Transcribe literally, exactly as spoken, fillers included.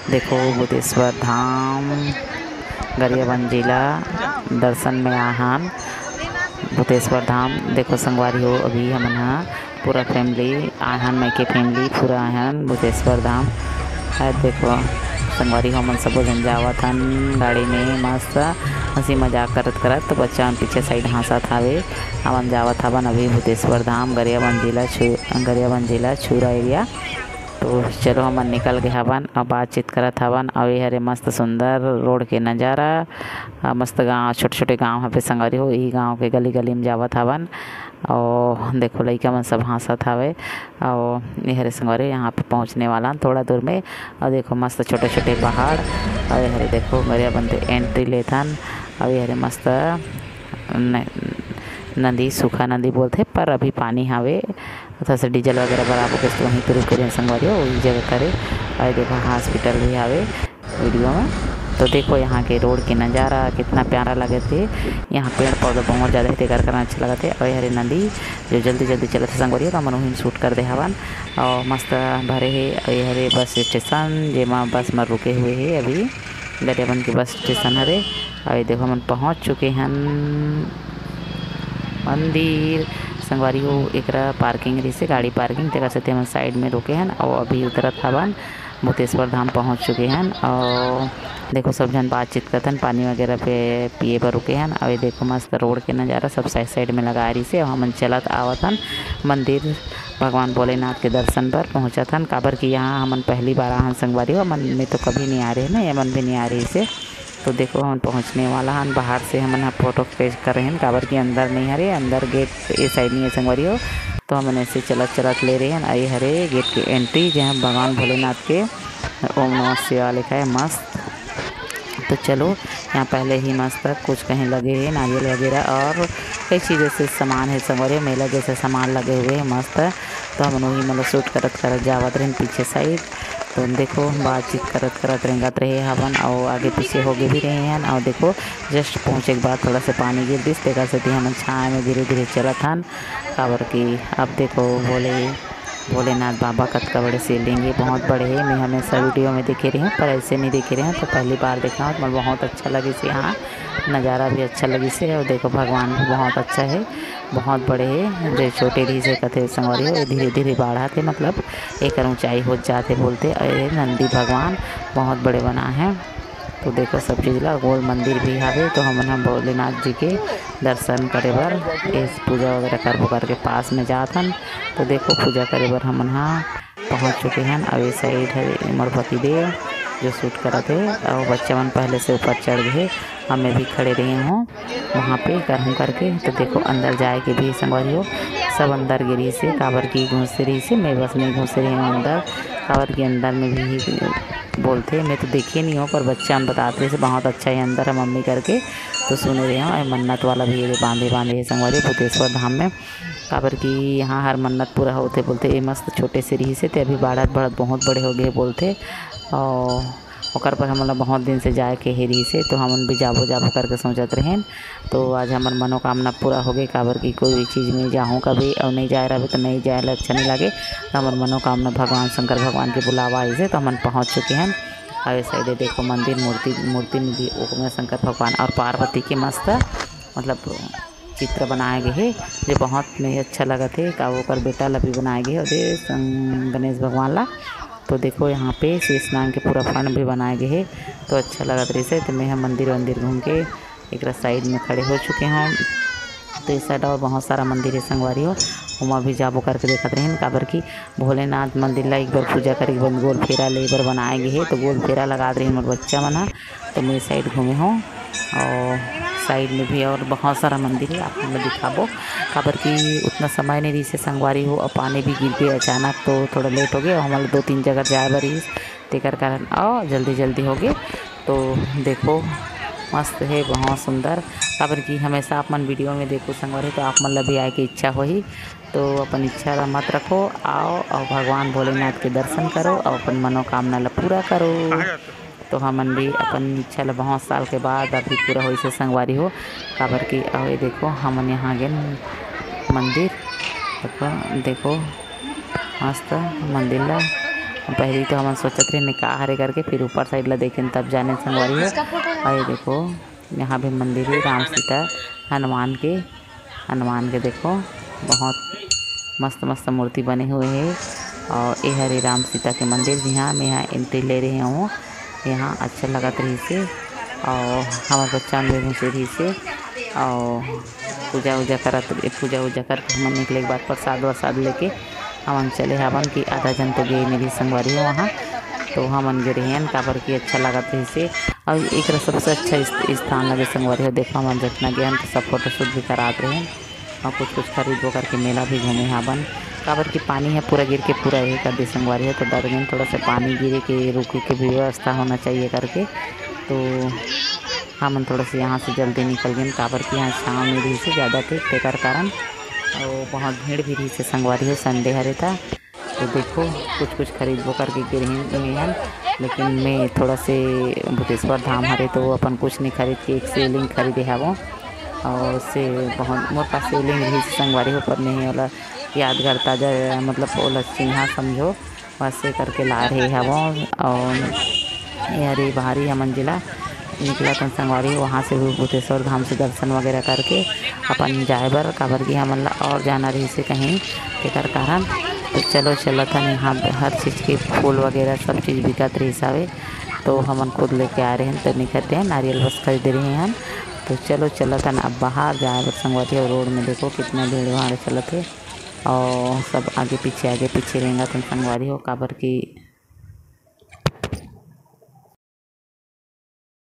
देखो भूतेश्वर धाम, गरियाबंद जिला, दर्शन में आहन भूतेश्वर धाम। देखो संगवारी हो, अभी हमन ह पूरा family आहन, मइके family पूरा आहन भूतेश्वर धाम। है देखो संगवारी हो, हमन सबो झन जावत हन गाड़ी में, मस्त हंसी मजाक करत करत। तो बच्चा मन पीछे side हंसत हावे। हमन जावत हवन अभी भूतेश्वर धाम, गरियाबंद जिला, छु-, गरियाबंद जिला, छुरा area। तो चलो, हमन निकल गे हवन, अब बातचीत करत हवन। अउ ये हरे मस्त सुंदर road के नजारा, अ, मस्त गांव, छोटे-छोटे गांव हवे संगवारी हो। इही गांव के गली-गली में जावत हवन। अउ देखो, लइका मन सब हंसत हवे। अउ ये हरे संगवारी, यहाँ पे पहुँचने वाला हन थोड़ा दूर में। अउ देखो, मस्त छोटे-छोटे पहाड़। अउ ये हरे देखो, गरियाबंद entry लेथन। अउ ये हरे मस्त न-, नदी, सूखा नदी बोलथे, पर अभी पानी हवे। थोड़ा सा डीजल वगैरह भराबो कहिस, तो वहीं पे रुके रहे संगवारी हो, वही जगह करे। अउ देखो, hospital भी हवे video में। तो देखो यहाँ के road के नज़ारा कितना प्यारा लगत हे। यहाँ पेड़ पौधा बहुत ज़्यादा हे, तेकर कारण अच्छा लगत हे। अउ ये हरे नदी जो जल्दी जल्दी चलत हे संगवारी हो, तो हमन उही में shoot कर दे हवन। अउ मस्त भरे हे। अउ ये हरे bus station, जेमा bus में रुके हुए हे अभी। गरियाबंद के bus station हरे। अउ ये देखो, हमन पहुँच चुके हन मंदिर। संगवारी हो, एकरा parking रहिसे, गाड़ी parking, तेकर सेती हमन side में रुके हन। अउ अभी उतरत हवन, भूतेश्वर धाम पहुँच चुके हन। अउ देखो, सब झन बातचीत करत हन, पानी वगैरह पे पिए बर रुके हन। अउ ये देखो, मस्त road के नज़ारा सब side side में लगाए रहिसे। अउ हमन चलत आवत हन मंदिर, भगवान भोलेनाथ के दर्शन बर पहुँचत हन, काबर कि यहाँ हमन पहली बार आहन संगवारी हो, हमन में तो कभी नहीं आ रहे ना, ये मन भी नहीं आ रहिसे। तो देखो, हमन पहुँचने वाला हन, बाहर से हमन ह photo click करे हन, काबर कि अंदर नहीं हरे, अंदर gate ए side नहीं है संगवारी हो। तो हमन ऐसे चलत चलत ले रहे हन, अउ ये हरे gate के entry, जहाँ भगवान भोलेनाथ के ओम नमः शिवाय लिखा है, मस्त। तो चलो, यहाँ पहले ही मस्त कुछ कहीं लगे हे, नारियल वगैरह और कई चीज़ ऐसे सामान हे संगवारी हो, मेला जैसे सामान लगे हुए हे मस्त। तो हमन वही मतलब shoot करत करत जावत रहेन पीछे side। तो देखो, बातचीत करत करत रेंगत रहे हवन, अउ आगे पीछे होगे भी रहे हन। अउ देखो, just पहुँचे के बाद थोड़ा सा पानी गिर दिस, तेकर सेती हमन छाँय में धीरे धीरे चलत हन, काबर कि अब देखो, भोले भोलेनाथ बाबा कतका बड़े शिवलिंग हे, बहुत बड़े हे। मैं हमेशा video में देखे रहे हूँ, पर ऐसे नहीं देखे रहे हूँ, तो पहली बार देखा हूँ, तो मोला बहुत अच्छा लगिस हे। यहाँ नज़ारा भी अच्छा लगिस हे। अउ देखो, भगवान भी बहुत अच्छा हे, बहुत बड़े हे। जो छोटे रहिसे कथे संगवारी हो, ये धीरे धीरे बाढ़त हे, मतलब एकर ऊंचाई होत जात हे बोलथे। अउ ये नंदी भगवान बहुत बड़े बना हे। तो देखो, सब चीज़ ला, गोल मंदिर भी हावे। तो हमन ह भोलेनाथ जी के दर्शन करे बर, इस पूजा वगैरह करबो करके पास में जात हन। तो देखो, पूजा करे बर हमन ह पहुँच चुके हन। अउ ये side हे मोर पति देव, जो shoot करत हे, अउ बच्चा मन पहले से ऊपर चढ़ गए हे, अब मैं भी खड़े रहे हूँ वहाँ पे करहूँ करके। तो देखो, अंदर जाए के भी संगवारी हो, सब अंदर गे रहिसे, काबर कि घुसे रहिसे, मैं बस नहीं घुसे रही हूँ अंदर, काबर कि अंदर में भी बोलथे, मैं तो देखे नहीं हूँ, पर बच्चा मन बतात रहिसे बहुत अच्छा हे अंदर ह मम्मी करके। तो सुने रहे हूँ, अउ मन्नत वाला भी ये बांधे बांधे हे संगवारी भूतेश्वर धाम में, काबर कि यहाँ हर मन्नत पूरा होथे बोलथे। ये मस्त छोटे से रहिसे, ते अभी बाढ़त बाढ़त बहुत बड़े हो गए बोलथे। अउ ओकर पर हमन ला बहुत दिन से जाए के हे रहिसे, तो हमन भी जाबो जाबो करके सोचत रहेन। तो आज हमर मनोकामना पूरा हो गई, काबर कि कोई भी चीज़ में जाहूँ कभी अउ नहीं जाए रहबे तो नहीं जाए ला अच्छा नहीं लागे। तो हमर मनोकामना भगवान शंकर भगवान के बुलावा आइसे, तो हमन पहुँच चुके हन। अउ ये side देखो मंदिर, मूर्ति, मूर्ति में भी ओकमे शंकर भगवान और पार्वती के मस्त मतलब चित्र बनाए गए हे, जो बहुत में अच्छा लगत हे। का ओकर बेटा ला भी बनाए गए हे, ओदे सं-, गणेश भगवान ला। तो देखो, यहाँ पे शीश नांग के पूरा fund भी बनाए गए हे, तो अच्छा लगत रहिसे। तो मैं ह मंदिर वंदिर घूम के एकरा side में खड़े हो चुके हूँ। तो इस side और बहुत सारा मंदिर हे संगवारी हो, ओमा भी जाबो करके देखत रहेन, काबर कि भोलेनाथ मंदिर ला एक बार पूजा करे के बाद गोल फेरा ले बर बनाए गए हे। तो गोल फेरा लगात रहिन मोर बच्चा मन ह, तो मैं side घूमे हूँ। और side में भी और बहुत सारा मंदिर हे, आप मन ला दिखाबो, काबर कि उतना समय नहीं रहिसे संगवारी हो, और पानी भी गिर गए अचानक, तो थोड़ा late हो गए और हमन ला दो तीन जगह जाए बर रहिस, तेकर कारण और जल्दी जल्दी हो गए। तो देखो, मस्त हे, बहुत सुंदर, काबर कि हमेशा आप मन video में देखो संगवारी, तो आप मन ला भी आए के इच्छा होही। तो अपन इच्छा ला मत रखो, आओ और भगवान भोलेनाथ के दर्शन करो और अपन मनोकामना ला पूरा करो। तो हमन भी अपन इच्छा ला बहुत साल के बाद अभी पूरा होइसे संगवारी हो, काबर कि अउ ये देखो, हमन यहाँ गेन मंदिर, देखो, देखो मस्त मंदिर ला पहली तो हमन सोचत रहे का हरे करके, फिर ऊपर साइड ला देखेन तब जाने संगवारी हो। और ये देखो, यहाँ भी मंदिर है राम सीता हनुमान के। हनुमान के देखो, बहुत मस्त मस्त मूर्ति बने हुए है। और ये हरे राम सीता के मंदिर, जिहाँ मैं यहाँ एंट्री ले रहे हूँ। यहाँ अच्छा लगत रहिसे और हमर बच्चा मन भी घुसे रहिसे और पूजा उजा करत, पूजा उजा करके हमन निकले के बाद प्रसाद वरसाद लेके हमन चले हावन कि आधा जन तो गे नहीं रही संगवारी हो वहाँ, तो हमन गे रहेन काबर कि अच्छा लगत रहिसे। और एक सबसे अच्छा इस-, स्थान लगे संगवारी हो। देखो, हमन जितना गे हन तो सब फोटो शूट भी करात रहेन और कुछ कुछ खरीदबो करके मेला भी घूमे हावन, काबर कि पानी है पूरा गिर के पूरा ये कर दे संगवारी हो। तो डर गए थोड़ा सा पानी गिरे के रुके के भी व्यवस्था होना चाहिए करके। तो हमन थोड़ा सा यहाँ से जल्दी निकल गए, काबर कि यहाँ छाँव में रहिसे ज़्यादा ठीक, तेकर कारण और बहुत भीड़ भी रहिसे संगवारी हो, संडे हरे था। तो देखो, कुछ कुछ खरीदबो करके गे रहेन, लेकिन मैं थोड़ा से भूतेश्वर धाम हरे तो अपन कुछ नहीं खरीद के एक शिवलिंग खरीदे हावों। और से बहुत मोर पास शिवलिंग रहिसे संगवारी हो, पर मैं ओला यादगार ताजा, मतलब ओला चिन्हा समझो, बस ये करके ला रहे हावों। और ये हरे बाहरी हमन जिला निकलत हन संगवारी, वहाँ से भी भूतेश्वर धाम से दर्शन वगैरह करके अपन जाए बर, काबर कि हमन ला और जाना रहिसे कहीं, तेकर कारण। तो चलो, चलत हन, यहाँ हर चीज़ के फूल वगैरह सब चीज़ बिकत रहिस हवे, तो हमन खुद लेके आ रहे हैं, तो निकलते हैं, नारियल बस खरीदे रहे हैं हम। तो चलो, चलत हन अब बाहर जाए बर संगवारी हो। रोड में देखो कितना भीड़ भाड़ चलत है और सब आगे पीछे, आगे पीछे रेंगत हन संगवारी हो, काबर कि